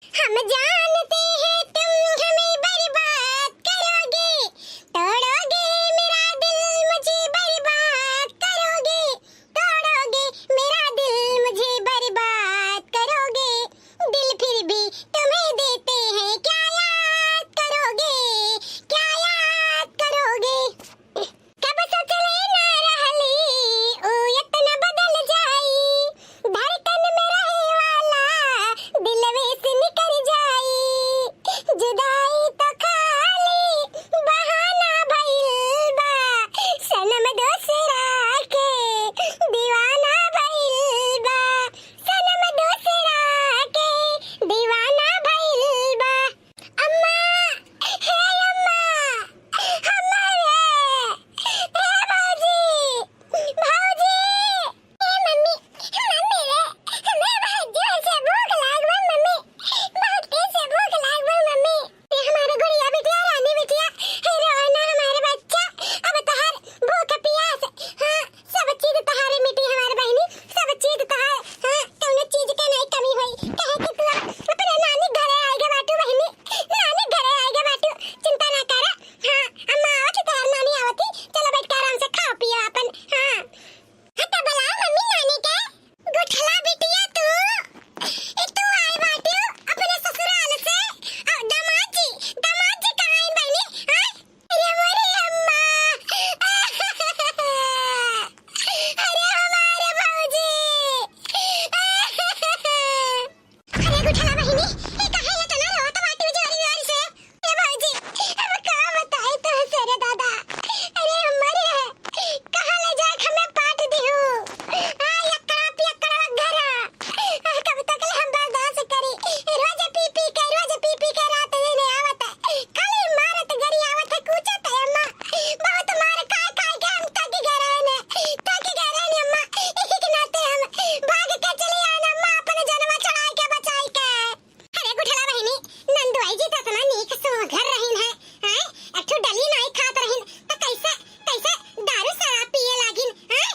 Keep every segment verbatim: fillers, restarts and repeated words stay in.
हम जानते हैं तुम हमें बर्बाद करोगे, तोड़ोगे मेरा दिल, मुझे बर्बाद करोगे, तोड़ोगे मेरा दिल, मुझे बर्बाद करोगे, दिल फिर भी तुम्हें देते हैं, क्या याद करोगे, क्या याद करोगे। कब सोचले ना रहली, ऊ एतना बदल जाई। धड़कन में रहे वाला दिलवे से निकर जाई। जुदाई तो खाली बहाना भइल बा। सनम दोसरा के दीवाना भइल बा। सनम दोसरा के दीवाना भइल बा। अम्मा, हे अम्मा, अम्मा रे, हे भौजी, भौजी। ए मम्मी, मम्मी रे, हमें बहुत जोर से भूख लाग बा मम्मी, बहुत तेज से भूख लाग बा मम्मी। ए हमारे गुड़िया बिटिया, रानी बिटिया, हे रोना हमारे बच्चा, अब तोहार भूख पियास, हाँ, सब चीज तोहारे मिटी हमार बहिनी, सब चीज तोहार, हाँ, कौनो चीज के नहीं कमी होई, काहे कि तू अब अपने नानी घरे आइगे बाटू बहिनी, नानी घरे आइगे बाटू, चिंता ना कर। हाँ, अम्मा आवत ही, तोहार नानी आवत ही, चलो बैठ के आराम से खाओ पियो अपन, हाँ। हाँ, तो बुलाओ मम्मी नानी के। गुठला बिटिया तू, ए तू आई बाटू अपने ससुराल से, और दामाद जी, दामाद जी कहाँ हैं बहिनी, हाँ? अरे मोरे अम्मा। अरे हमारे भौजी। अरे गुठला बहिनी, ए काहे एतना रोत बाटू जोरी जोरी से? ए भौजी, अब का बताई तोहसे रे दादा? अरे अम्मा रे, कहाँ ले जाए हमें पाट दिहू? आ, यकड़ा पियकड़ा घरा। आ, कब तक ले हम बर्दाश्त करी? रोज पी पी के, रोज पी पी के रात दिन आवत है। खाली मारत गरी आवत है, कूचत है अम्मा। बहुत मार खाए खाए के हम थक गए रहने, थक गए रहने अम्मा। इसी के नाते हम भाग के चली आए ना अम्मा, अपन जनवा छुड़ाए के, बचाए के। अरे गुठला बहिनी, नंदुआई जी तो इतना नीक सुघर रहीन है, हैं? एक ठो डली नाई खात रहीन, तो कैसे, कैसे दारू शराब पिए लागिन, हैं?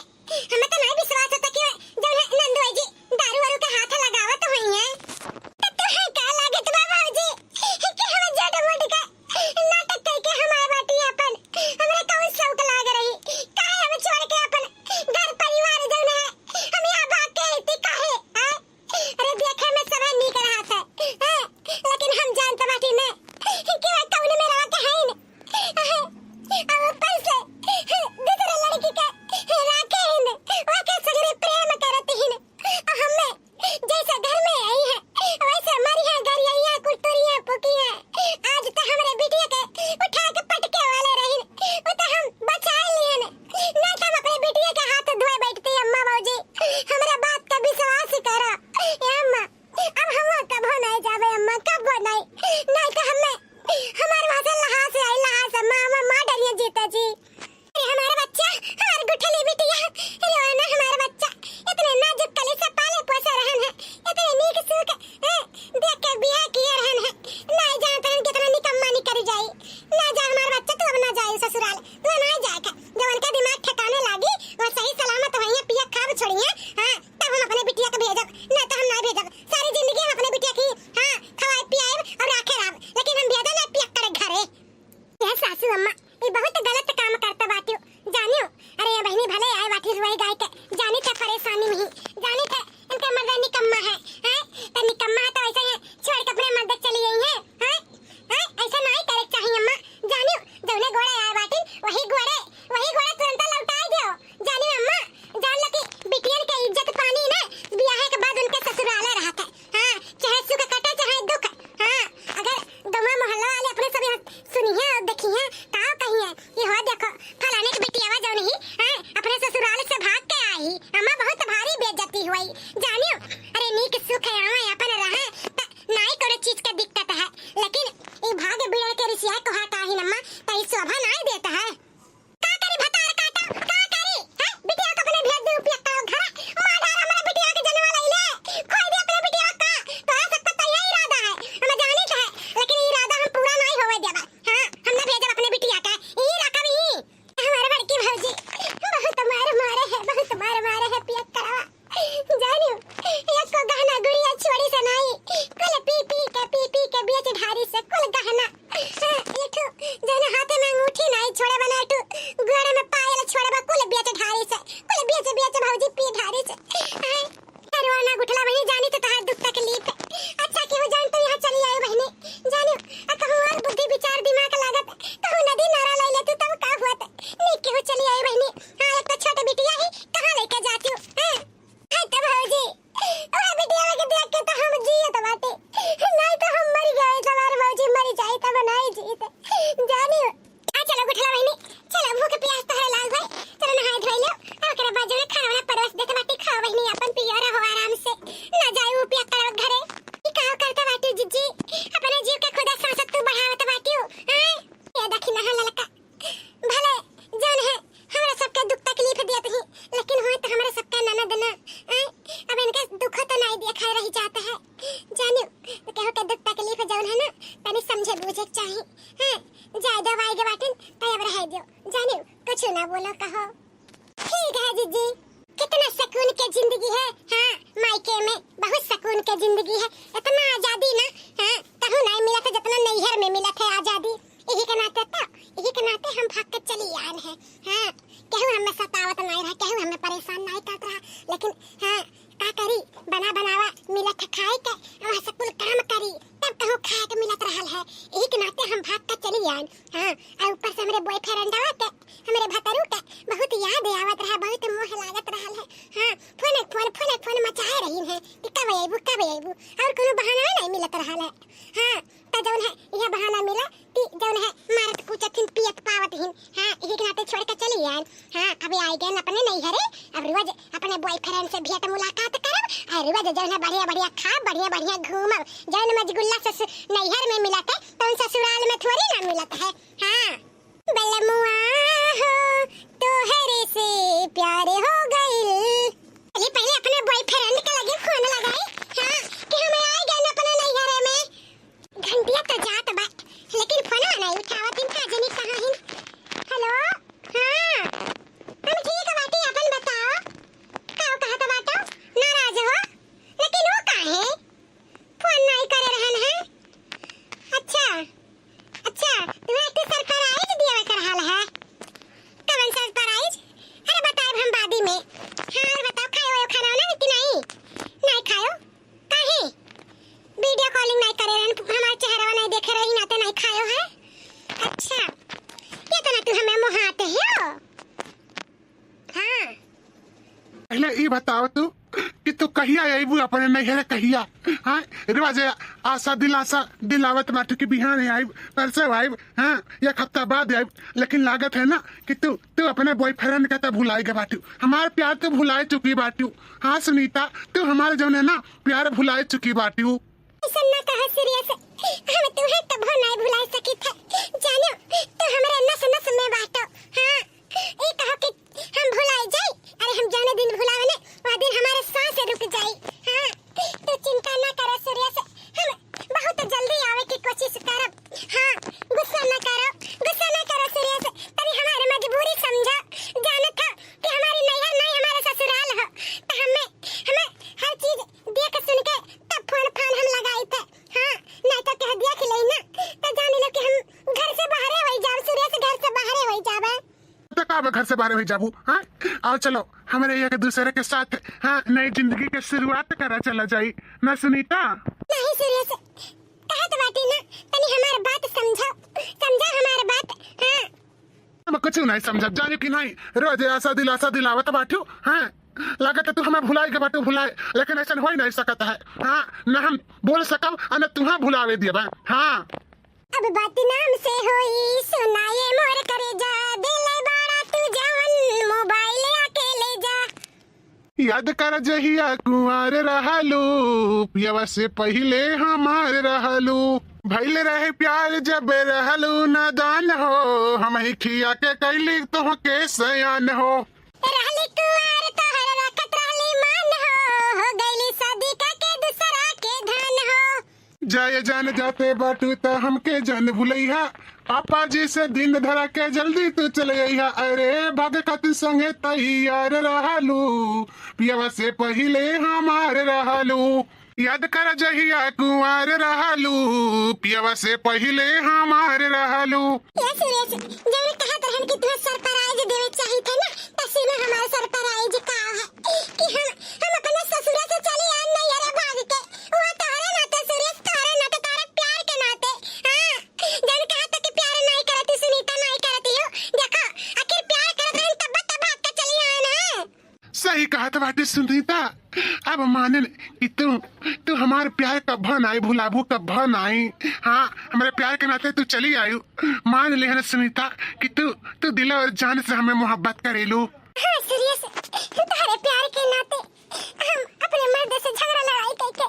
हमें तो नहीं विश्वास होता कि जौन है नंदुआई जी दारू वारू के हाथ लगावत होई हैं। तो तुहे का लागत बा भौजी कि हम झूठ मूठ के नाटक करके हम आए बाटी अपन? हमरा कौन शौक लाग रही? काहे हम छोड़ के अपन घर परिवार जौन है, हम यहाँ भाग के अइती काहे, हैं? अरे देखे में सभे नीक रहत है, हैं? लेकिन हम जानत बाटी न कि वह कौन में रहत है न। अब ऊपर से दूसरे लड़की के राखे हिन, वह के सगरे प्रेम करत हिन। हमें जैसे घर में आई है, वैसे हमारी यहाँ घर यही है, कुटुरी है, पुकी है। आज तो हमरे बिटिया के उठा के पटके वाले रहिन, वो तो हम बचा लिहन। ना तो हम अपने बिटिया के हाथ धोए बैठती अम्मा भौजी। हमरा बात का विश्वास करो ए अम्मा, अब हम कबो नहीं जाबे अम्मा, कबो नहीं। नहीं तो हमें हमारे वहाँ से लहास आई, लहास अम्मा, हमें मार डालिए जीता जी। अरे हमारा बच्चा, हमार गुठली बिटिया, रोना हमार बच्चा, इतने नाजुक कली से पाले पोसे रहन है, इतने नीक सुख, हैं, देख के बियाह किए रहन है, ना जानत रहन कितना निकम्मा निकल जाई। ना जा हमार बच्चा, तू अब ना जाए ससुराल, तू ना जाए का, जब उनका दिमाग ठिकाने लागी, वह सही सलामत वहीं पिया खाब छोड़िए, हाँ, तब हम अपने बिटिया के भेजब, ना तो हम ना भेजब। सारी जिंदगी हम अपने बिटिया की, हाँ, खवाए पियाएब और राखे रहब, लेकिन हम भेजब ना पियक्कड़ घरे। यह सासू अम्मा, ये बहुत गलत काम करता बाटियो, जानियो। अरे ये बहिनी भले आए बाटी रुआई गाय के, जानी ते परेशानी नहीं, जानी ते इनके मर्दा निकम्मा है, हैं? तो निकम्मा है तो ऐसे ही छोड़ के अपने मर्द चली गई है, हैं? हैं? ऐसा नहीं करे के चाहिए अम्मा, जानियो, जौने गोड़े आए बाटी, वही गोड़े, वही गोड़े तुरंत लौटाई दियो। जानी अम्मा, जान लो कि बिटियन के इज्जत पानी ना बियाहे के बाद उनके ससुराले रहत है। हाँ, चाहे सुख कटे चाहे दुख। हाँ, अगर गौवा मोहल्ला वाले अपने सब यहाँ सुनिए और देखिए, का कहिए कि हो देखो फलाने के बिटियावा जौन ही, हाँ, अपने ससुराल से भाग के आई, अम्मा बहुत भारी बेइज्जती हुई। जानियो, अरे नीक सुख है आवे अपन रहे, त नाई कोनो चीज के दिक्कत है, लेकिन ई भाग बिगड़ के रिसिया को हटा ही अम्मा, त ई शोभा नाई देता है। का करी भतार काटा, का करी? हैं? बिटिया को अपने भेज दे, पियक्कड़ घरा। मार डाल हमरा बिटिया के जनवा लइले। खोई दे अपने बिटिया का। तोरा सबका तो यही इरादा है। हम जानी तो है, लेकिन ये इरादा हम पूरा नहीं होवे देबा। हाँ, हम ना भेजब अपने बिटिया का। ई रखब ई। हमारे बड़की भौजी बहुत मार मारे है, बहुत मार मारे है पियक्कड़वा। जानियो, एको गहना गुड़िया छोड़ी से नाई, कुल पी पी के तकलीफ जौन है ना, तनी समझे बूझे के चाही। हाँ, जाए दो, आए गए बाटिन, तो अब रहे दो। जानियो, कुछ ना बोलो, कहो। ठीक है जीजी, कितना सुकून के जिंदगी है। हाँ, मायके में बहुत सुकून के जिंदगी है, इतना आजादी ना, हाँ, कहूँ नहीं मिलत है जितना नैहर में मिलत है आजादी। यही के नाते तो, यही के नाते हम भाग के चली आन है। हाँ, केहू हमें सतावत नहीं रहा, केहू हमें परेशान नहीं करत रहा, लेकिन हाँ, का करी, बना बनावा मिलत है खाए के, वहाँ से कुल काम करी, तब कहूँ खाए के मिलत रहल है। यही के नाते हम भाग के चली आन। हाँ, और ऊपर से हमरे बॉयफ्रेंडवा के, हमरे भतरू के बहुत याद आवत रहा, बहुत मोह लागत रहल है। हाँ, फोन फोन फोन फोन मचाए रही है कि कब अइबू, कब अइबू, और कोनो बहाना नहीं मिलत रहल है। हाँ, तो जौन है यह बहाना मिला कि जौन है मारत कूचत हिन, पियत पावत हिन। हाँ, यही के नाते छोड़ के चली आन। हाँ, अबे आए गए अपने नैहरे, अब रोज अपने बॉयफ्रेंड से भेंट मुलाकात करब, और रोज जौन है बढ़िया बढ़िया खाब, बढ़िया बढ़िया घूमब, जौन मजगुल्ला ससु-, नैहर में मिलत है, तो उन ससुराल में थोड़ी ना मिलत है। हाँ। बलमुआ हो, तोहरे से प्यार हो गइल। चलिए पहले अपने बॉयफ्रेंड के लगे फोन लगाई, हाँ, कि हम आ गए अपने नैहरे में। घंटिया तो जात बा, लेकिन फोनवा नहीं उठावत हिन, का जानी कहाँ हिन। हेलो, हाँ, हम ठीक बाटी, अपन बताओ, का कहत बाटो, नाराज हो, लेकिन वो काहे? फोन नहीं करे रहन है। अच्छा, अच्छा, तुम्हें एक सरप्राइज दिया कर हाल है। कवन सरप्राइज? अरे बताए हम बादी में। हाँ, और बताओ, खायो वायो खाना वाना कि नहीं? नहीं खायो? काहे? वीडियो कॉलिंग नहीं करे रहन, हमार चेहरा नहीं देखे रही, नाते नहीं खायो है। अच्छा, ये तो ना तू हमें मोहाते हो। हाँ। पहले ई बताओ तू कि तू कहिया अइबू अपने नैहरे, कहिया? हाँ, रोज आशा दिलासा दिलावत बाटू कि बिहान आइब, परसों आइब, हाँ, एक हफ्ता बाद आइब, लेकिन लागत है ना कि तू, तू अपने बॉयफ्रेंड का तो भुलाए गए बाटू, हमार प्यार तो भुलाए चुकी बाटू। हाँ सुनीता, तू हमारे जौन है ना प्यार भुलाए चुकी बाटू। ऐसा ना कहा सीरियस, हम तुहे कभो नहीं भुला सकी थे। जानो, तू हमरे नस नस में बाटो। हाँ, ई कहो कि हम भुलाए जाई? अरे हम जौने दिन भुलावे ने, वह दिन हमारे सांस रुक जाई। हाँ, तू चिंता ना करो सीरियस, हम बहुत जल्दी आवे की कोशिश करब। हाँ, गुस्सा ना करो, गुस्सा ना करो सीरियस, तनी हमारे मजबूरी समझो। जानत हो कि हमारी नैहर नहीं हमारे ससुराल हो, तो हमें, हमें हर चीज देख सुन के तब फोन फान हम लगाई थे। हाँ, नहीं तो कह दिया कि ले ना, तो जान लो कि हम घर से बाहरे हो जाब, सुरेश घर से बाहरे हो जाबे। तो का अब घर से बाहरे हो जाबू? हाँ, आओ चलो, हमरे एक दूसरे के साथ, हाँ, नई जिंदगी के शुरुआत करा चला जाई ना सुनीता। नहीं सुरेश, कहत बाटी ना, तनी हमार बात समझो, समझो हमार बात। हाँ। हम कुछ नहीं समझब, जाने कि नहीं, रोज आशा दिलासा दिलावत बाटू। हाँ, लागत है तू हमें भुलाए के बाटू, भुलाए, लेकिन ऐसा हो ही नहीं सकत है। हाँ, न हम बोल सकब और न तुहा भुलावे दियब। हाँ। अब बदनाम से होई सुनाए मोर करेजा, दिले बाड़ा तू जवन मोबाइल आके ले जा। याद कर जहिया कुंवार रहलू, पियवा से पहिले हमार रहलू। भइल रहे प्यार जब रहलू नादान हो, हम ही खिया के कैली तोहके सयान हो। रहली कुंवार तोहर रखत रहली मान हो, हो गइली शादी करके दूसरा के धन हो। जाए जान जाते बाटू त हमके जान भुलैहा, पापा जी से दिन धरा के जल्दी तू चले अइहा। अरे भाग खातिर संगे तैयार रहलू, पियवा से पहिले हमार रहलू। याद कर जहिया कुंवार रहलू, पियवा से पहिले हमार रहलू। ए सुरेश, जौन कहत रहन कि तुहे सरप्राइज देवे चाहित है ना, त सुनो हमार सरप्राइज का है कि हम, हम अपने ससुरा से चली आन नैहरे भाग के। वो तोहरे नाते सुरेश, तोहरे नाते, तोहरे प्यार के नाते। हाँ, जौन कहत कि प्यार नहीं करती सुनीता, नहीं करती हो। देखो, आखिर प्यार करत रहन तब त भाग के चली आन है। सही कहत बाटे सुनीता, अब माने कि तू, तू हमार प्यार कब्बा नाई भुलाबू, कब्बा नाई। हाँ, हमरे प्यार के नाते तू चली आयु। मान लिहन सुनीता कि तू, तू दिल और जान से हमें मोहब्बत करेलू। हाँ सुरेश, तोहरे प्यार के नाते हम अपने मर्द से झगड़ा लड़ाई करके,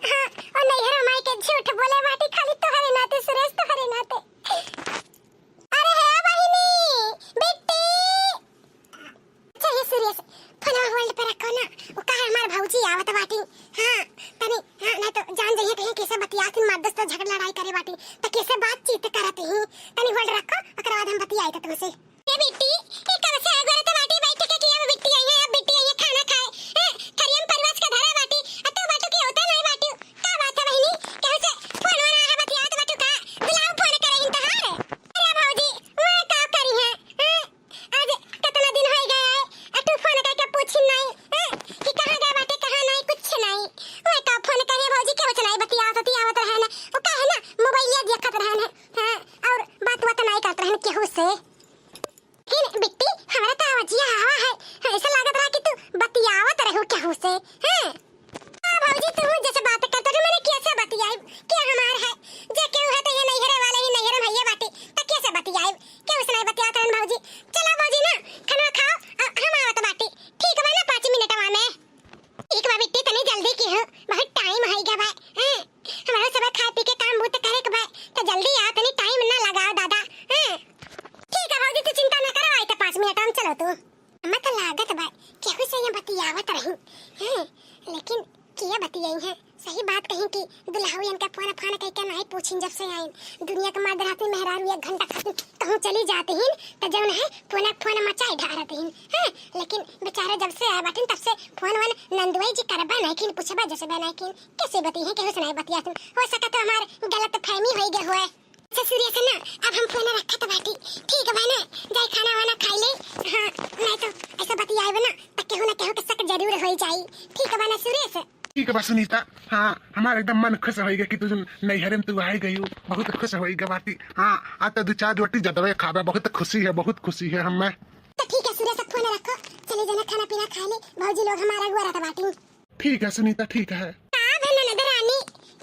हाँ, और नैहर माई के झूठ बोले बाटी खाली तोहरे नाते सुरेश, तोहरे नाते। अरे हे बहिनी, बिट्टी। अच्छा हे सुरेश, फोनवा होल्ड पे रखो ना, वो का है हमार भौजी आवत बाटी। हाँ, तनी, हाँ, नहीं तो जान जाइए कहीं कैसे बतियात हिन, मर्द से झगड़ा लड़ाई करे बाटी, त कैसे बातचीत करत ही? तनी hold रखो, ओकरा बाद हम बतियाई त तुमसे। ए बिट्टी, ए कब से अगोरत बाटी बैठ के कि अब बिट्टी आई है, अब बिट्टी आई है खाना खाए। ए, थरिया में परवास का धरा बाटी, आ तू बाटू कि होते नहीं बाटू। का बात है बहिनी? केहू से फोन वोन आया है, बतियात बाटू का? दुलाऊ फोन करे हिन तहार। अरे भौजी, वो का करी है? हैं? आज कितना दिन हो गया है, आ तू फोन करके पूछी नहीं, हैं? कि कहाँ गए बाटे, कहाँ नहीं, कुछ नहीं। वो का फोन करे भौजी, केहू से नहीं बतियात, बतियावत रहे ना। वो का है ना, मोबाइलिया देखत रहे ना, हाँ, और बात, बात नहीं करत रहे ना केहू से। इन बिट्टी, हमरा तो आवाजिया आवा है, ऐसा लागत रहा कि तू बतियावत रहू केहू से, हैं? आ भौजी, तू जैसे बात करत हो, मैंने कैसे बतियाई? के हमार है? जे केहू है तो ये नैहरे वाले ही नैहरे में ये बाटे, तो कैसे बतियाई? केहू से नहीं बतियात रहन भौजी। चला भौजी ना, खाना खाओ, आ, हम आवत बाटी। ठीक बा ना, पाँच मिनटवा में? ठीक बा बिट्टी, तनी जल्दी की हो, बहुत टाइम हो गया बा। हैं? हमारा सब खाए पी के काम बूत करे के बा, तो जल्दी आ, तनी टाइम ना लगाओ दादा। हैं? ठीक है भौजी, तू चिंता ना करो, आई तो पाँच मिनट में चलो तू। मत लागत बा, केहू से ये बतियावत रही। हैं? लेकिन किया बतियाई है, सही बात कही कि दुल्हाऊ इनका फोन फान कह के नहीं पूछिन जब से आइन। दुनिया के मध्यरात में मेहरारू एक घंटा खातिर कहूँ चली जाती हिन, तो जौन है फोन फोन मचाई ढारत हिन। हैं? लेकिन बेचारे जब से आए बाटिन तब से फोन वोन नंदुआई जी करबा नहीं किन, पूछबा जसबा नहीं किन, कैसे बती है, केहू से नहीं बतियात। हो सका तो हमार गलत फहमी होई गए हुए। ससुरिया से ना, अब हम फोन रखत बाटी, ठीक बा ना? जाई खाना वाना खाई ले। हाँ, नहीं तो ऐसा बतियाए ना, तो केहू ना केहू के शक जरूर होई जाई। ठीक बा ना सुरेश? ठीक बा सुनीता, हाँ, हमार एकदम मन खुश होई गया कि तू नैहरे में तू आई गई हो, बहुत खुश होई गया बाटी। हाँ, आ तो दो चार रोटी जदवे खाबा, बहुत खुशी है, बहुत खुशी है हमें। तो ठीक है सुरेश, अब फोन रखो, चले जाना खाना पीना खा ले, भौजी लोग हमारा गुआरत बाटी। ठीक है सुनीता, ठीक है। का भे ननद रानी,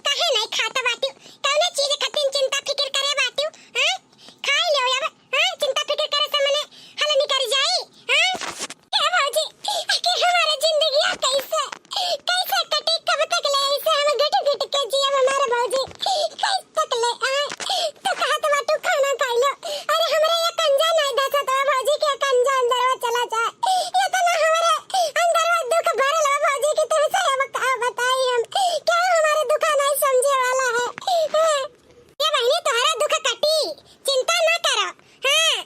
काहे नहीं खात बाटू? कौने चीज खातिर चिंता फिकिर करे बाटू? हाँ? खाई लियो अब, हाँ? चिंता फिकिर करे से मने हल निकल जाई, हाँ? ए भौजी, आखिर हमारे जिंदगिया कैसे, कैसे कटी? कब तक ले ऐसे हम घुट घुट के जियब हमारे भौजी? कैसे तक ले, हाँ? तो कहत बाटू खाना खाई लो। अरे हमरे ये कंजा नहीं दसत बा भौजी के कंजा अंदरवा चला जाए। इतना हमरे अंदरवा दुख भरल बा भौजी कि तुमसे अब का बताई हम। क्या हमारे दुख नहीं समझे वाला है? हाँ। ये बहिनी तोहरा दुख कटी, चिंता ना करो। हाँ,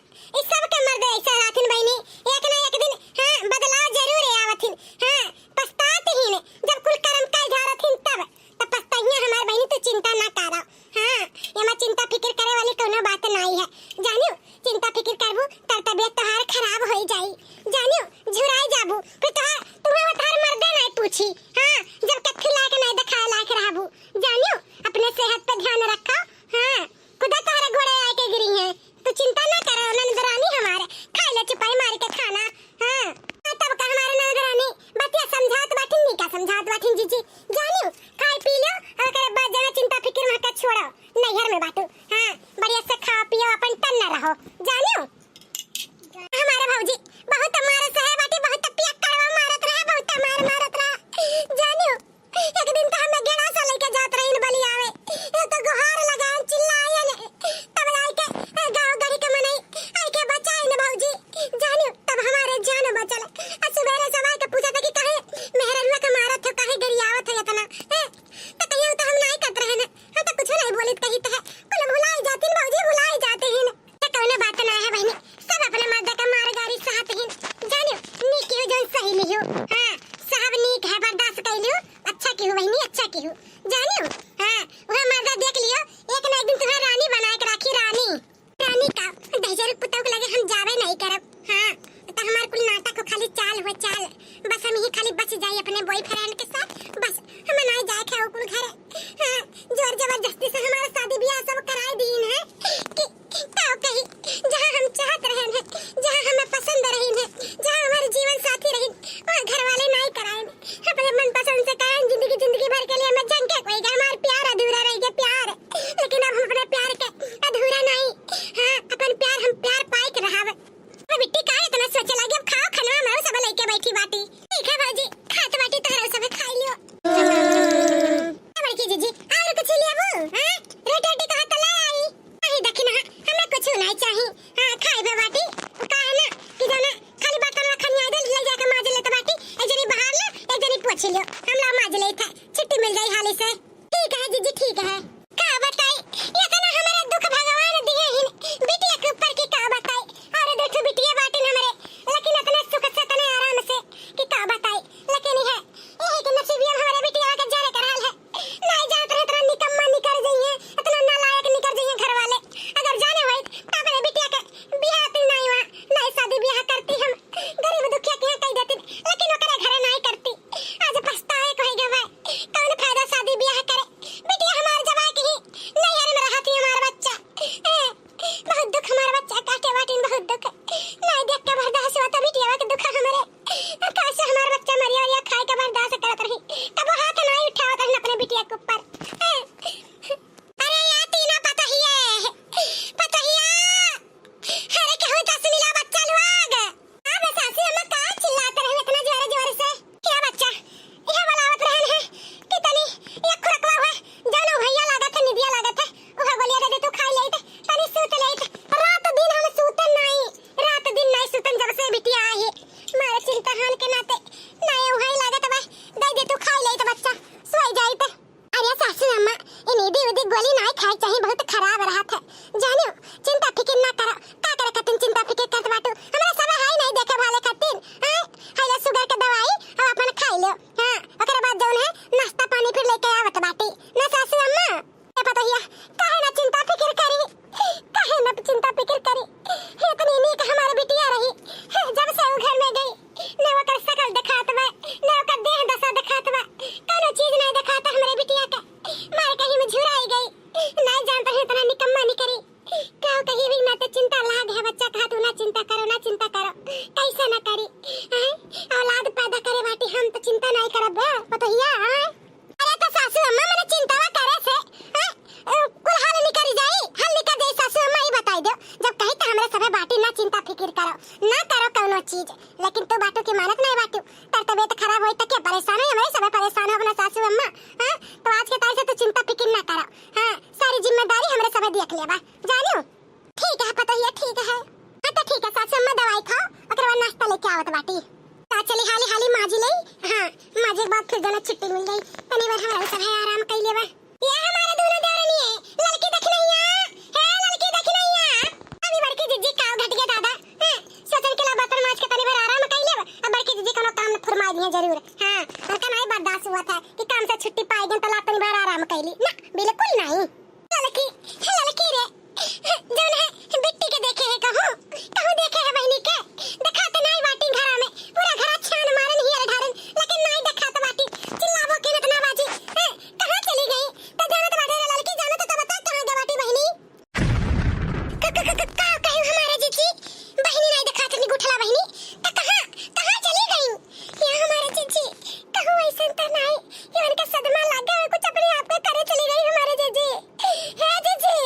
इस सब के मर्द ऐसा रहथिन बहिनी, एक ना एक दिन, हाँ, बदलाव जरूर आवथिन। हाँ, पछतात ही ने, जब कुल कर्म काज झारथिन तब। त पछतइया हमार बहिनी, तू चिंता ना करा। हाँ, एमा चिंता फिकिर करे वाली कौनो बात नाई है। जानियो, चिंता फिकिर करबू, त तबियत तोहार खराब होई जाई। जानियो, झुराई जाबू, फिर तोहार, तुम्हें वो तोहार मर्दे नाई पूछी। हाँ, जब कत्थी लायक नाई देखाए लायक रहबू। जानियो, अपने सेहत पे ध्यान रखा। हाँ, खुदा तोहरे घोड़े आए के गिरी है। तू चिंता ना करो, ननद रानी हमारे, खाई ले चुपाई मार के खाना। हाँ, हाँ, तब का हमारे ननद रानी बतिया समझात बाटिन, नी का समझात बाटिन जीजी। जानियो, खाई पी लो, ओकरे बाद जना चिंता फिकिर में के छोड़ो, नैहर में बाटू। हाँ, बढ़िया से खा पियो, अपन टन्ना रहो। जानियो, हमारे भौजी बहुत मारे सहे बाटी, बहुत पिया कड़वा मारत रहे, बहुत मार मारत रहे। जानियो, एक दिन तो हमें गेड़ा से लेके जात रही बलियावे, ये तो गुहार लगाए चिल्लाए ने, तब आई के गाँव गढ़ी के मनई आई के बचाए ने भौजी। जानियो, तब हमारे जान बचल। आ सुबेरे सब आई के पूछा था कि काहे मेहररुआ के मारत हो, काहे गरियावत हो इतना, हैं? तो कहियो तो हम नाई करत रहे ने, हम तो कुछ नहीं बोलित कही तो है। गोली नाई खाए के चाही, बहुत खराब रहत है। जानियो, चिंता फिकिर ना करो। का करे खातिर चिंता फिकिर करत बाटू? हमरा सब है नहीं देखे भाले खातिर। हैं? है ले sugar के दवाई, अब अपन खाई लो। हाँ, ओकरे बाद जौन है, नाश्ता पानी फिर लेके आवत बाटी। ना सासू अम्मा, ए पतोहिया, काहे ना चिंता फिकिर करी? काहे ना चिंता फिकिर करी? इतनी नीक हमार बिटिया रही, जब से उ घर में गई, न ओकर शकल देखात बा, न ओकर देह दशा देखात बा, कौनो चीज नहीं देखात हमरे बिटिया के। मार कहीं में झुराई गई, नहीं जानत है इतना निकम्मा निकरी। का कही भी ना तो चिंता लाग है बच्चा का, तू ना चिंता करो, ना चिंता करो, कैसे ना करी? हैं? औलाद पैदा करे बाटी हम तो चिंता नहीं करब बे, पतोहिया, हैं? अरे तो सासू अम्मा, मने चिंतावा करे से, हैं? ए, कुल हाल निकल जाई, हाल निकल जाई सासू अम्मा, ई बताई दो। जब कही तो हमरे सभे बाटी ना चिंता फिकिर करो, ना करो कौनो चीज, लेकिन तू बाटू की मानत नहीं बाटू। तर तबीयत खराब होई तो के परेशान होई? हमरे सभे परेशान हो अपना सासू अम्मा, हैं? तो आज के तारीख से तू चिंता फिकिर ना करो, हाँ? सारी जिम्मेदारी हमरे सभे देख लेबा, जानियो? ठीक है पतोहिया, ठीक है। हाँ तो ठीक है सासू अम्मा, दवाई खाओ, ओकरे बाद नाश्ता लेके आवत बाटी। ता चली हाली हाली माजी ले। हाँ, माजी के बाद फिर दोनों छुट्टी मिल गई। तनी बार हमारा सब है आराम कर लेबा। ये हमारे दोनों देवरनी है, ललकी दखिनैया, हे ललकी दखिनैया। अभी बड़की जिज्जी का घट गया दादा। हाँ, सोचन के ला बर्तन माज के तनी बार आराम कर लेब। अब बड़की जिज्जी कोनो काम फुरमाई दिए जरूर। हाँ, उनका नहीं बर्दाश्त हुआ था कि काम से छुट्टी पाई गई तो ला तनी बार आराम कर ली। ना, बिल्कुल नहीं। ललकी, हे ललकी रे, जौन है बिट्टी के देखे है कहूँ, कहूँ देखे है बहिनी के? देखात नाई बाटी घरा में, पूरा घरा छान मारन हियर ढारन, लेकिन नाई देखात बाटी। चिल्लाबो के नत ना बाजी, हैं? कहाँ चली गई? तो जानत बाटे रे ललकी, जानत तो बता कहाँ गई बाटी बहिनी? क-, क-, क-, क-, का कही हमारे जीजी? बहिनी नाई देखात अपनी गुठला बहिनी, तो कहाँ, कहाँ चली गई? या हमारे जीजी, कहूँ ऐसन तो नाई कि उनका सदमा लग गया, कुछ अपने आप को करे चली गई हमारे जीजी। हे जीजी,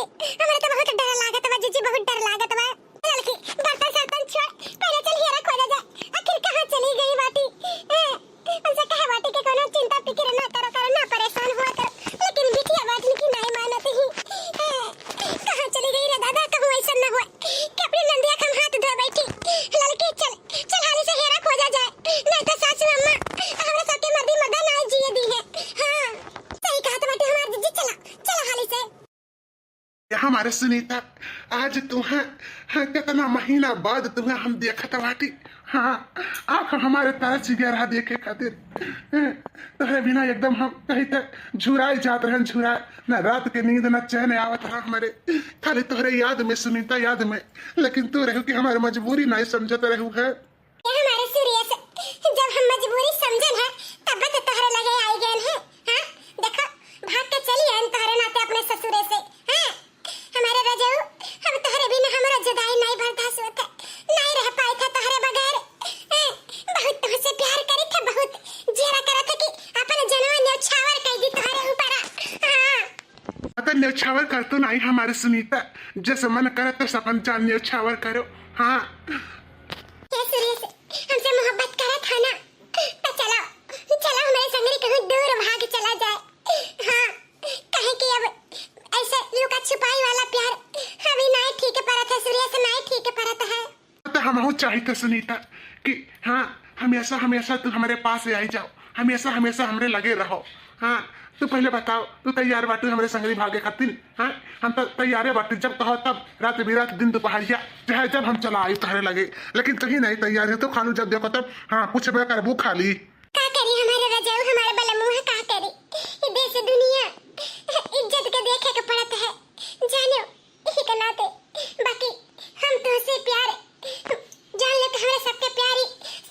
हमरा तो बहुत डर लागत बा जीजी, बहुत डर लागत बा। ललकी, बर्तन सर्तन छोड़, पहले चल हेरा खोजा जा, आखिर कहाँ चली गई बाटी? ए, उनसे कहे बाटी के कोनो चिंता फिकिर ना करो, करो ना, परेशान हुआ करो, लेकिन बिटिया बाटिन की नहीं मानत ही। ए, कहाँ चली गई रे दादा, कहूँ ऐसा ना हुआ कि अपनी नंदिया के हम हाथ धोए बैठी। ललकी, चल, चल हाली से हेरा खोजा जाए, नहीं तो सासू अम्मा हमरा सबके मर्दी मर्दा ना जिए दी है। हाँ, सही कहत बाटी हमार जीजी, चला, चला हाली से। ये हमारे सुनीता, आज तुम्हें, हाँ, कितना महीना बाद तुम्हें हम देखत बाटी। हाँ, आँख हमारे तरस गया रहा देखे खातिर। हैं, तोहरे बिना एकदम हम कहीं तक झुराए जात रहन, झुराए। ना रात के नींद, ना चैन आवत रहा हमारे, खाली तोहरे याद में सुनीता, याद में। लेकिन तू रहू कि हमारे मजबूरी नहीं समझत रहू है। ये हमारे सुरेश, जब हम मजबूरी समझन है, तब तो तोहरे लगे आई गए हैं। हाँ, देखो, भाग के चली आयन तोहरे नाते अपने ससुरे से। हाँ, हमारे रजऊ, हम तोहरे बिना हमरा जुदाई नहीं बर्दाश्त होत है, नहीं रह पाए थे तोहरे बगैर। हैं, बहुत तुमसे प्यार करी थे, बहुत जियरा करत है कि अपन जनवा न्यौछावर कर दी तोहरे ऊपर। हाँ। अगर न्यौछावर कर तो नहीं हमारे सुनीता, जैसे मन करे तो अपन जान न्यौछावर करो। हाँ। हे सुरेश, हमसे मोहब्बत करत है ना? तो चलो, चलो हमारे संगरी कहूँ दूर भाग चला जाए। हाँ, कहे कि अब ऐसे लुका छुपाई वाला प्यार अभी नाई ठीक परत है सुरेश, नाई ठीक परत है। तो हमहू चाहित सुनीता कि हाँ, हमेशा हमेशा तू हमारे पास आई जाओ, हमेशा हमेशा हमरे लगे रहो। हाँ, तू पहले बताओ, तू तैयार बाटू हमरे संगरी भागे खातिर? हाँ, हम तो तैयारे बाटू, जब कहो तब, रात बिरात, दिन दुपहरिया, चाहे जब हम चला आई तोहरे लगे। लेकिन तू ही नहीं तैयार है तो खालू जब देखो तब हाँ पूछबे करबू खाली। का करी हमारे रजाऊ, हमारे बलमुआ का करी? ई देश दुनिया इज्जत के देखे के पड़त है, जानो, इही के नाते। बाकी हम तुहसे प्यार जान ले तो हमरा सबके प्यारी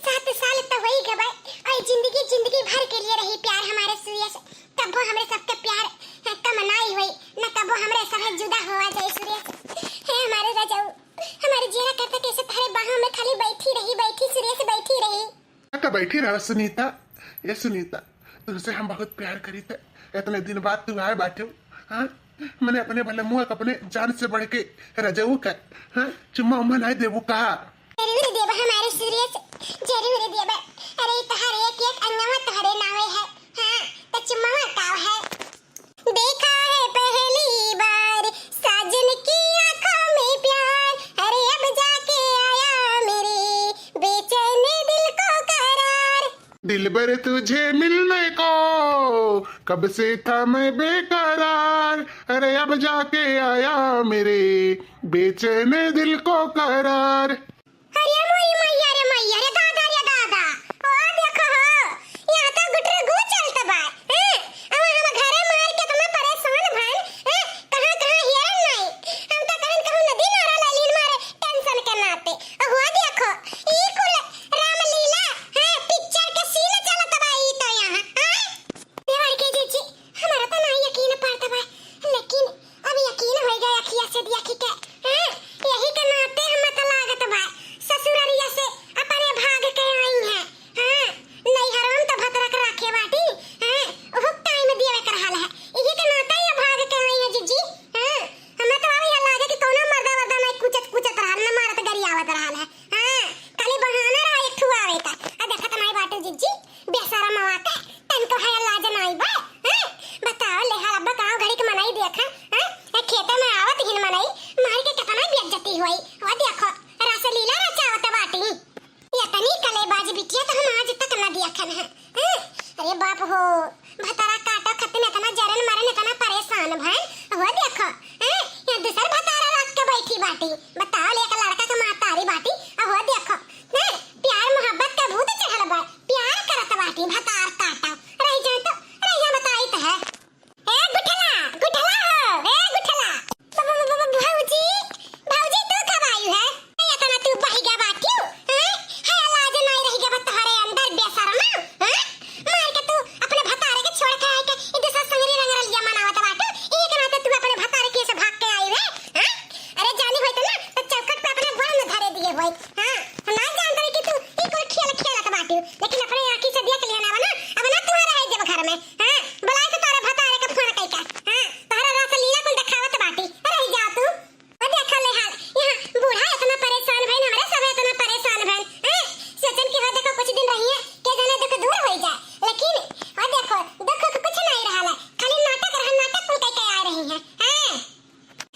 सात साल तो होई गबे, और जिंदगी, जिंदगी भर के लिए रही प्यार हमारे सुरेश। कबो हमरे सबके प्यार कम नाई होई, न कबो हमरे सब जुदा होवा जाए सुरेश। हे हमारे रजाऊ, हमारे जियरा करता कैसे तोहरे बाहों में खाली बैठी रही, बैठी सुरेश, बैठी रही। तो बैठी रहो सुनीता। ये सुनीता, तुमसे हम बहुत प्यार करी थे, इतने दिन बाद तू आए बाटे। हाँ, मैंने अपने भले मुँह का, अपने जान से बढ़ के रजऊ का, हाँ, चुम्मा उम्मा नहीं देबू का? जरूर देब हमारे सुरेश, जरूर देब। अरे तोहर एक एक अंगवा तोहरे नावे है। हाँ, तो चुम्मा का है? देखा है पहली बार साजन की आंखों में प्यार, अरे अब जाके आया मेरे बेचैन दिल को करार। दिलबर तुझे मिलने को कब से था मैं बेकरार, अरे अब जाके आया मेरे बेचैन दिल को करार। अरे मोरी मैया रे मैया रे दादा रे दादा, ओ देखो हो, यहाँ तो गुटरगु चलत बा, हैं? अब हम घरे मार के इतना परेशान भन, हैं? कहाँ कहाँ हेरन नहीं, हम तो कहन कहूँ नदी नारा ले लीन मारे tension के नाते। ओ हो देखो, ई कुल रामलीला, हैं? Picture के scene चलत बा ई तो यहाँ, हैं? देवर के जीजी, हमरा तो ना यकीन पड़त बा, लेकिन अब यकीन होइ गए अखिया से देखी के, हैं? यही के नाते हम तो लागत बा, ससुररिया से अपने भाग के आई हैं, हैं? नैहरवा में तो भतरा के राखे बाटी, हैं? ओहू time देवे के रहल है, यही के नाते ये भाग के आई हैं जीजी, हैं? हमें तो अब यह लागे कि कौनो मर्दा वर्दा नहीं कुचत कुचत रहल, न मारत गरियावत रहल है, हाँ, खाली बहाना रहा एक ठो आवे का। आ देखत नहीं बाटू जीजी, बेशरम आवा के, तनको है लाज नाई बा, हैं? बताओ, लेहार अब्बा गाँव घड़ी के मनई देखा, हैं? ए खेते में आवत हिन मनई, मार के कितना बेइज्जती होई। वो देखो, रासलीला रचावत बाटी। इतनी कलेबाज बिटिया तो हम आज तक न देखन है, हैं? अरे बाप हो, भतारा काटो खतिन इतना जरन मरन, इतना परेशान भन। वो देखो, हैं? यहाँ दूसर भतारा रख के बैठी बाटी। बताओ, ले एक लड़का के महतारी बाटी, आ वो देखो, हैं? प्यार मोहब्बत का भूत चढ़ल बा, प्यार करत बाटी, भतार काटा। रह जाए तो, रह जा बताई तो है। ए गुठला, गुठला हो, ए गुठला। ब-, ब-, ब-, ब-, भौजी, भौजी तू कब आई है? ए, इतना तू बहिगा बाटियो, हैं? है लाज नाई रहि गवा तोहरे अंदर बेशरमा, हैं? मार के तू अपने भतारे के छोड़ के आए के, ई दूसर संगरी रंगरलिया मनावत बाटू, एक नाते तू अपने भतारे के से भाग के आई रे, हैं? अरे जानी होइत ना, तो चौखट पे अपने गोड़ में धरे दिए होइत। हाँ, हम ना जानत रही कि तू ई कुल खेल खेलत बाटू, लेकिन अपने आँखी से देख लिया ना, अब ना, अब ना तू रहे जब घर में, हाँ, बुलाए तो तोरे भतारे के फोन कइके, हाँ, तोहरा रासलीला कुल देखावत बाटी, रह जा तू। ओ देखो ले हाल, यहाँ बूढ़ा इतना परेशान भइन, हमरे सब इतना परेशान भइन, हैं? सोचन कि हो देखो कुछ दिन रहिए, के जाने दुख दूर होइ जाए, लेकिन ओ देखो दुख के कुछ नहीं रहल है, खाली नाटक रहा, नाटक कुल कइके आ रही हैं, हैं?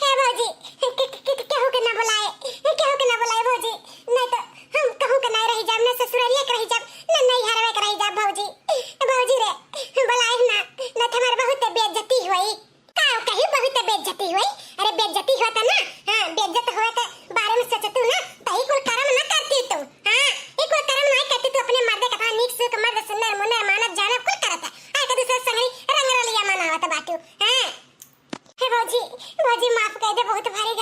हे भौजी, के-, के-, के-, केहू के ना बुलाए, केहू के ना बुलाए भौजी, नहीं तो हम कहूँ के नहीं रहि जाब, ना ससुररिया के रहि जाब, ना नैहरवे के रहि जाब भौजी। भौजी रे, बुलाए ना, ना तो हमार बहुत बेइज्जती होई। का कही बहुत बेइज्जती होई? अरे बेइज्जती होता ना, हाँ, बेइज्जत होए के बारे में सोचतू ना, तो ई कुल करम ना करती तू, हाँ, ई कुल करम ना करती तू, अपने मर्दे के अपना नीक सुख मर्द सुंदर मुंदर मानत जानत कुल करत है, आके दूसरे संगरी रंगरलिया मनावत बाटू, हाँ। हे भौजी, भौजी माफ कर दे, बहुत भारी